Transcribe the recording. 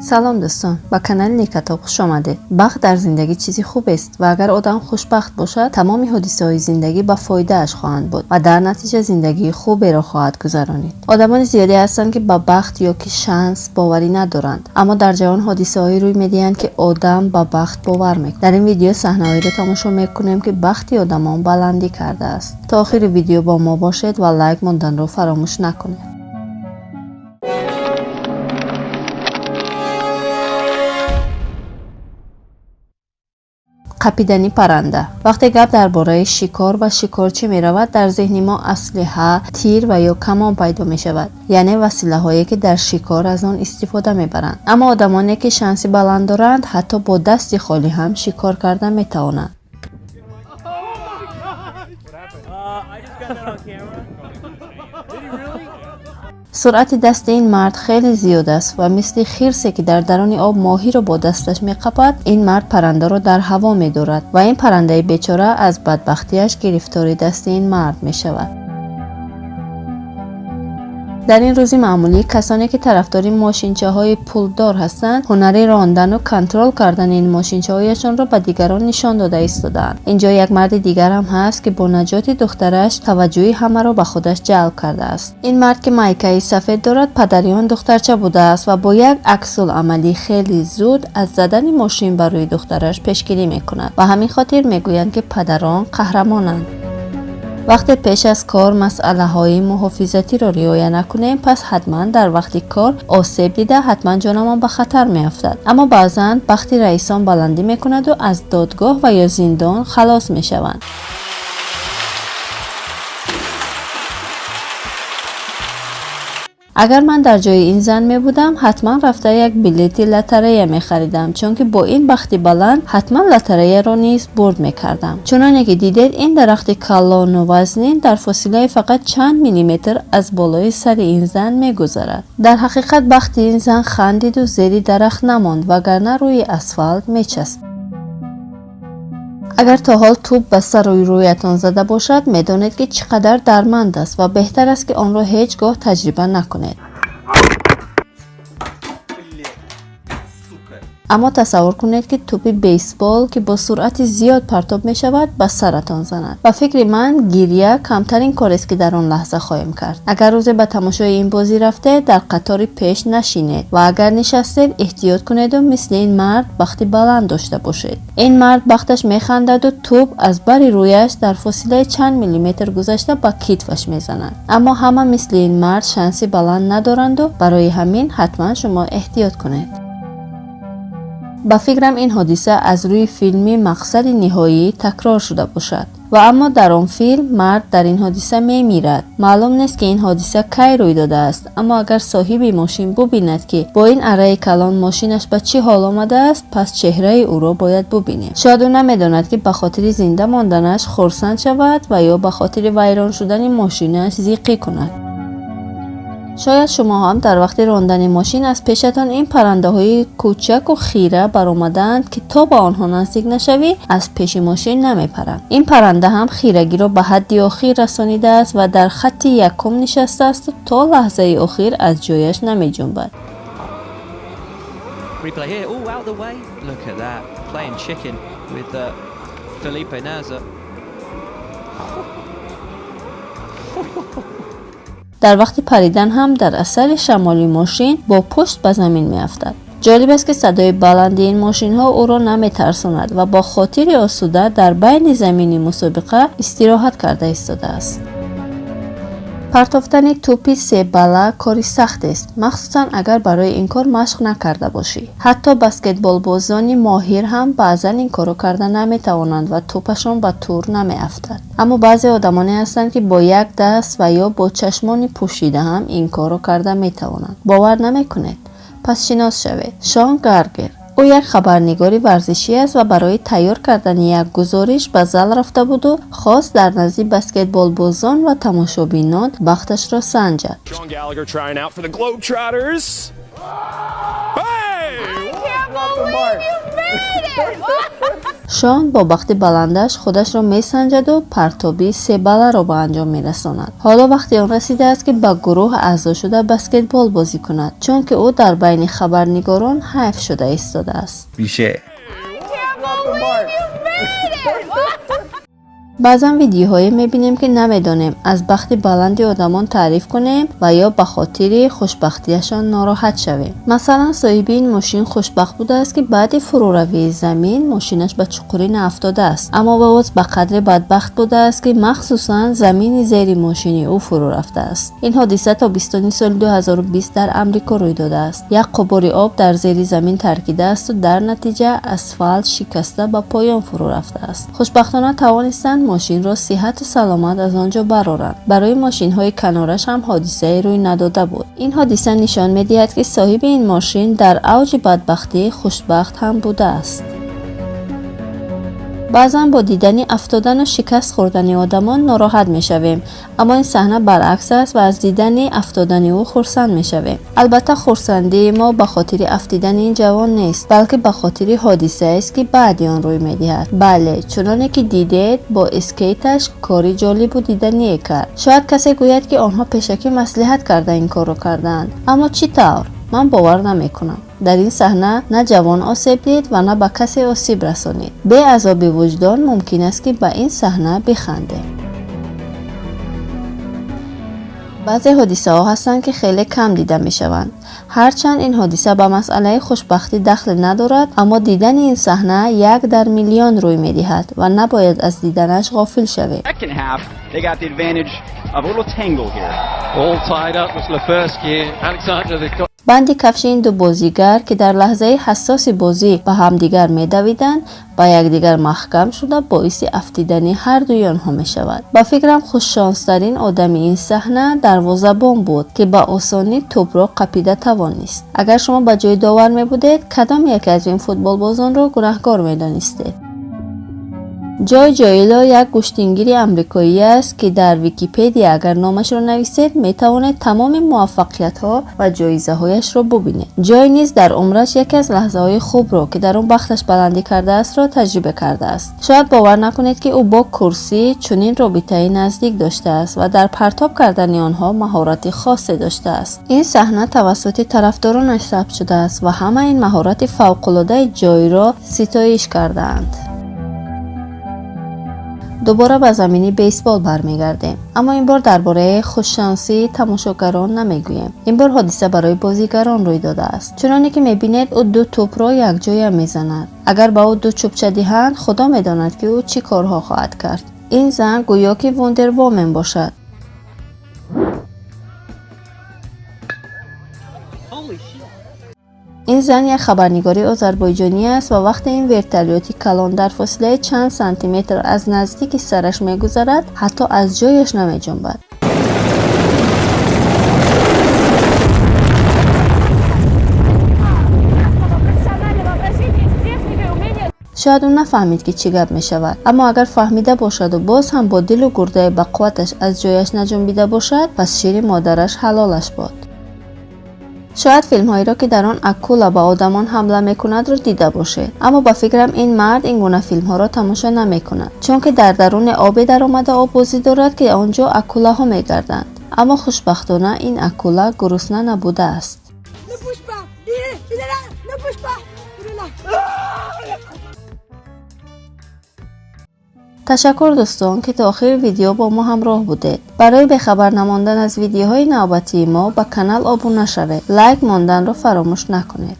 Салом, дӯстон, ба канали Некатоб хуш омадед. Бахт дар зиндагӣ чизи хубест ва агар одам хушбахт бошад, тамоми ҳодисаҳои зиндагӣ ба фоидааш хоҳанд буд ва дар натиҷа зиндагии хуберо хоҳад гузаронид. Одамони зиёде ҳастанд, ки ба бахт ё ки шанс боварӣ надоранд, аммо дар ҷаҳон ҳодисаҳое рӯй медиҳанд, ки одам ба бахт бовар мекунад. Дар ин видео саҳнаҳоеро тамошо мекунем, ки бахти одамон баландӣ кардааст. То охири видео бо мо бошед ва лайк монданро фаромӯш накунед. Қапидани парранда. Вақте гап дар бораи шикор ва шикорчӣ меравад, дар зеҳни мо аслиҳа, тир ва ё камон пайдо мешавад, яъне василаҳое, ки дар шикор аз он истифода мебаранд. Аммо одамоне, ки шанси баланд доранд, ҳатто бо дасти холӣ ҳам шикор карда метавонанд. I just got that on camera. Did he really? Суръати дасти ин мард хеле зиёд аст ва мисли хирсе, ки дар даруни об моҳиро бо дасташ меқапад, ин мард паррандаро дар ҳаво медорад ва ин паррандаи бечора аз бадбахтиаш гирифтори дасти ин мард мешавад. Дар ин рӯзи маъмулӣ касоне, ки тарафдори мошинчаҳои пулдор ҳастанд, ҳунари рондану контрол кардани ин мошинчаҳояшонро ба дигарон нишон дода истодаанд. Инҷо як марди дигарам ҳаст, ки бо наҷоти духтараш таваҷҷӯҳи ҳамаро ба худаш ҷалб кардааст. Ин мард, ки майкаи сафед дорад, падари он духтарча будааст ва бо як аксуламали хеле зуд аз задани мошин ба рӯи духтараш пешгирӣ мекунад. Ба ҳамин хотир мегӯянд, ки падарон қаҳрамонанд. Вақте пеш аз кор масъалаҳои муҳофизатиро риоя накунем, пас ҳатман дар вақти кор осеб дида, ҳатман ҷонамон ба хатар меафтад. Аммо баъзан бахти раисон баландӣ мекунаду аз додгоҳ ва ё зиндон халос мешаванд. Агар ман дар ҷои ин зан мебудам, ҳатман рафта як билети лотарея мехаридам, чунки бо ин бахти баланд ҳатман лотареяро низ бурд мекардам. Чуноне ки дидед, ин дарахти калону вазнин дар фосилаи фақат чанд миллиметр аз болои сари ин зан мегузарад. Дар ҳақиқат бахти ин зан хандиду зери дарахт намонд, вагарна рӯи асфалт мечаспид. Агар то ҳол тӯб ба сару рӯятон зада бошад, медонед, ки чӣ қадар дарманд аст ва беҳтар аст, ки онро ҳеҷ гоҳ таҷриба накунед. Сука. Аммо тасаввур кунед, ки тӯпи бейсбол, ки бо суръати зиёд партоб мешавад, ба саратон занад. Ба фикри ман, гиря камтарин корест, ки дар он лаҳза хоҳем кард. Агар рӯзе ба тамошои ин бозӣ рафтед, дар қатори пеш нашинед ва агар нишастед, эҳтиёт кунеду мисли ин мард бахти баланд дошта бошед. Ин мард бахташ механдаду тӯб аз бари рӯяш дар фосилаи чанд миллиметр гузашта ба китфаш мезанад. Аммо ҳама мисли ин мард шанси баланд надоранду барои ҳамин ҳатман шумо эҳтиёт кунед. Ба фикрам, ин ҳодиса аз рӯи филми «Мақсади ниҳоӣ» такрор шуда бошад. Ва аммо дар он филм мард дар ин ҳодиса мемирад. Маълум нест, ки ин ҳодиса кай рӯй додааст, аммо агар соҳиби мошин бубинад, ки бо ин арраи калон мошинаш ба чӣ ҳол омадааст, пас чеҳраи ӯро бояд бубинем. Шояд ӯ намедонад, ки ба хотири зинда монданаш хурсанд шавад ва ё ба хотири вайрон шудани мошинаш зиқӣ кунад. Шояд шумо ҳам дар вақти рондани мошин аз пешатон ин паррандаҳои кӯчаку хира баромадаанд, ки то ба онҳо наздик нашавӣ, аз пеши мошин намепаранд. Ин парранда ҳам хирагиро ба ҳадди охир расонидааст ва дар хатти якум нишастаасту то лаҳзаи охир аз ҷояш намеҷунбад. Replay here. Oh, out the way. Look at that. Playing chicken with Felipe Nasr. Дар вақти паридан ҳам дар асари шамоли мошин бо пушт ба замин меафтад. Ҷолиб аст, ки садои баланди ин мошинҳо ӯро наметарсонад ва бо хотири осуда дар байни замини мусобиқа истироҳат карда истодааст. Партофтани тӯпи себала кори сахтест, махсусан агар барои ин кор машқ накарда бошӣ. Ҳатто баскетболбозони моҳир ҳам баъзан ин корро карда наметавонанд ва тӯпашон ба тур намеафтад. Аммо баъзе одамоне ҳастанд, ки бо як даст ва ё бо чашмони пӯшида ҳам ин корро карда метавонанд. Бовар намекунед? Пас шинос шавед: Шон Галлагер. Ӯ як хабарнигори варзишӣ аст ва барои тайёр кардани як гузориш ба зал рафта буду хост дар назди баскетболбозон ва тамошобинон бахташро санҷад. Sean Gallagher trying out for the Globetrotters. Hey! Can't believe you made it! Шон бо бахти баландаш худашро месанҷаду партоби себаларо ба анҷом мерасонад. Ҳоло вақти он расидааст, ки ба гурӯҳ аъзо шуда баскетбол бозӣ кунад, чунки ӯ дар байни хабарнигорон ҳайф шуда истодааст. Баъзан видеоҳое мебинем, ки намедонем аз бахти баланди одамон таъриф кунем ва ё ба хотири хушбахтиашон нороҳат шавем. Масалан, соҳиби ин мошин хушбахт будааст, ки баъди фурӯравии замин мошинаш ба чуқурӣ наафтодааст, аммо боз ба қадре бадбахт будааст, ки махсусан замини зери мошини ӯ фурӯ рафтааст. Ин ҳодиса тобистони соли 2020 дар Амрико рӯй додааст. Як қубури об дар зери замин таркидаасту дар натиҷа асфалт шикаста ба поён фурӯ рафтааст. Хушбахтона тавонистанд мошинро сиҳату саломат аз он ҷо бароранд. Барои мошинҳои канораш ҳам ҳодисае рӯй надода буд. Ин ҳодиса нишон медиҳад, ки соҳиби ин мошин дар авҷи бадбахтӣ хушбахт ҳам будааст. Баъзан бо дидани афтодану шикаст хӯрдани одамон нороҳат мешавем, аммо ин саҳна баръакс аст ва аз дидани афтодани ӯ хурсанд мешавем. Албатта, хурсандии мо ба хотири афтидани ин ҷавон нест, балки ба хотири ҳодисаест, ки баъди он рӯй медиҳад. Бале, чуноне ки дидед, бо скейташ кори ҷолибу дидание кард. Шояд касе гӯяд, ки онҳо пешакӣ маслиҳат карда ин корро кардаанд, аммо чӣ тавр? Ман бовар намекунам. Дар ин саҳна на ҷавон осеб дид ва на ба касе осеб расонид. Бе азоби вуҷдон мумкин аст, ки ба ин саҳна бихандем. Баъзе ҳодисаҳо ҳастанд, ки хеле кам дида мешаванд. Ҳарчанд ин ҳодиса ба масъалаи хушбахтӣ дахл надорад, аммо дидани ин саҳна як дар миллион рӯй медиҳад ва набояд аз диданаш ғофил шавем. Second half, they got the advantage of a little tangle here. All tied up was Lefersky. Alexander, they've got Банди кафши ин ду бозигар, ки дар лаҳзаи ҳассоси бозӣ ба ҳамдигар медавиданд, ба якдигар маҳкам шуда боиси афтидани ҳардуи онҳо мешавад. Ба фикрам, хушшонстарин одами ин саҳна дарвозабон буд, ки ба осонӣ тӯбро қапида тавонист. Агар шумо ба ҷои довар мебудед, кадом яке аз ин футболбозонро гунаҳкор медонистед? Ҷой Ҷоило як гӯштингири амрикоӣ аст, ки дар Википедия агар номашро нависед, метавонед тамоми муваффақиятҳо ва ҷоизаҳояшро бубинед. Ҷой низ дар умраш яке аз лаҳзаҳои хубро, ки дар он бахташ баландӣ кардаастро, таҷриба кардааст. Шояд бовар накунед, ки ӯ бо курсӣ чунин робитаи наздик доштааст ва дар партоб кардани онҳо маҳорати хосе доштааст. Ин саҳна тавассути тарафдоронаш сабт шудааст ва ҳама ин маҳорати фавқулодаи Ҷойро ситоиш кардаанд. Дубора ба замини бейсбол бармегардем, аммо ин бор дар бораи хушшансии тамошогарон намегӯем. Ин бор ҳодиса барои бозигарон рӯй додааст. Чуноне ки мебинед, ӯ ду тӯбро якҷоя мезанад. Агар ба ӯ ду чӯбча диҳанд, худо медонад, ки ӯ чӣ корҳо хоҳад кард. Ин зан гӯё ки Вондервомен бошад. Holy shit. Ин зан як хабарнигори озарбойҷонӣ аст ва вақте ин вертолёти калон дар фосилаи чанд сантиметр аз наздики сараш мегузарад, ҳатто аз ҷояш намеҷунбад. Профессионального обращения с техникой, умения Шояд ӯ нафаҳмид, ки чӣ гап мешавад, аммо агар фаҳмида бошаду боз ҳам бо дилу гурдаи бақувваташ аз ҷояш наҷунбида бошад, пас шири модараш ҳалолаш бод. Шояд филмҳоеро, ки дар он акула ба одамон ҳамла мекунадро, дида бошед, аммо ба фикрам, ин мард ин гуна филмҳоро тамошо намекунад, чунки дар даруни обе даромада оббозӣ дорад, ки он ҷо акулаҳо мегарданд. Аммо хушбахтона ин акула гурусна набудааст. Ne bouge pas. Il est là. Ne bouge pas. Il est là. Ташаккур, дӯстон, ки то охири видео бо мо ҳамроҳ будед. Барои бехабар намондан аз видеоҳои навбатии мо ба канал обуна шавед, лайк монданро фаромӯш накунед.